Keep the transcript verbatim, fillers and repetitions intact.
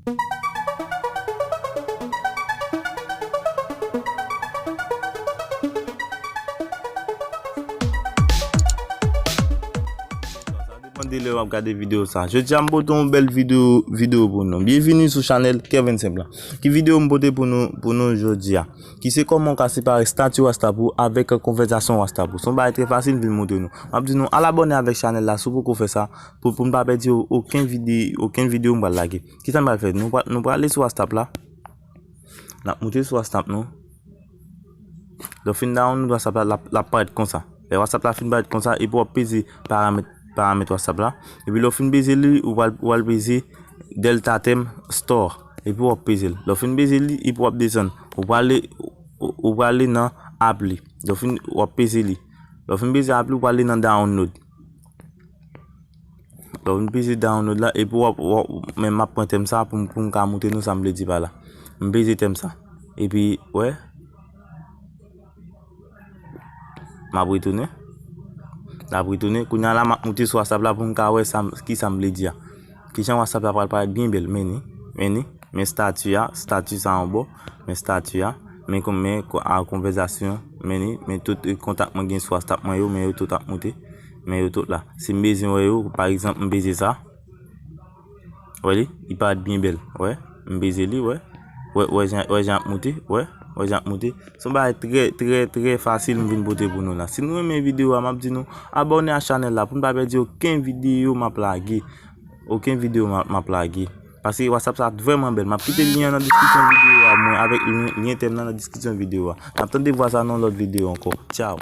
Sa depann de lè w ap gade videyo sa. Jodi a, m pote yon bèl videyo, videyo pou nou. Byenvini sou chanèl Kevin Simple la. Ki videyo m pote pou nou, pou nou jodi a? Ki se kòman w ka separe estati WhatsApp ou avèk konvèsasyon WhatsApp ou. Se yon bagay trè fasil, m vin montre nou. M ap di nou, al abòne avèk chanèl la, si w poko fè sa, pou, pou n pa pèdi o-, okenn vide-, okenn videyo m pral lage. Kisa n pral fè? Nou pral, nou prale sou WhatsApp la. N ap moute sou WhatsApp nou. Lè w fin download WhatsApp la, l ap, l ap parèt konsa. Lè WhatsApp la fin parèt konsa, epi w ap peze paramèt, paramèt WhatsApp la. Epi lè w fin peze li, ou pral, ou pral peze Delta Theme Store. Epi w ap peze l. Lè w fin peze li, epi w ap desann. Ou prale, ou, ou prale nan appli. Lè w fin, w ap peze li. Lè w fin peze appli, ou prale nan download. Lè w vin peze download la, epi w ap, w ap, men m ap pran tèm sa pou m, pou m ka montre nou sa m vle di pa la. M peze tèm sa. Epi, wè. M ap retounen. L ap retounen. Kounye a la, m ap moute sou WhatsApp la pou m ka wè sa m, ki sa m vle di a. Kijan WhatsApp la pral parèt byen bèl. Men ni, men ni. Men estati a, estati sa anbò. Men estati a. Men kon, men ko-, a konvèsasyon. Men ni, men tout, eh, kontak mwen gen sou WhatsApp mwen yo, men yo tout ap moute. Men yo tout la. Si m bezwen wè yo, pa egzanp, m peze sa. Wè li? Li parèt byen bèl. Wè? M peze li, wè. Wè, wè jan, wè jan ap moute, wè. Wè jan ap moute. Se yon bagay trè, trè, trè fasil m vin pote pou nou la. Si nou renmen videyo a, m ap di nou, abòne a chanèl la pou n pa pèdi okenn videyo m ap lage. Okenn videyo m ap, m ap lage. Paske WhatsApp sa vrèman bèl. M ap kite lyen an nan deskripsyon videyo a, mwen, avèk lyen, lyen tèm nan nan deskripsyon videyo a. N ap tande vwa sa nan lòt videyo ankò. Tchaw.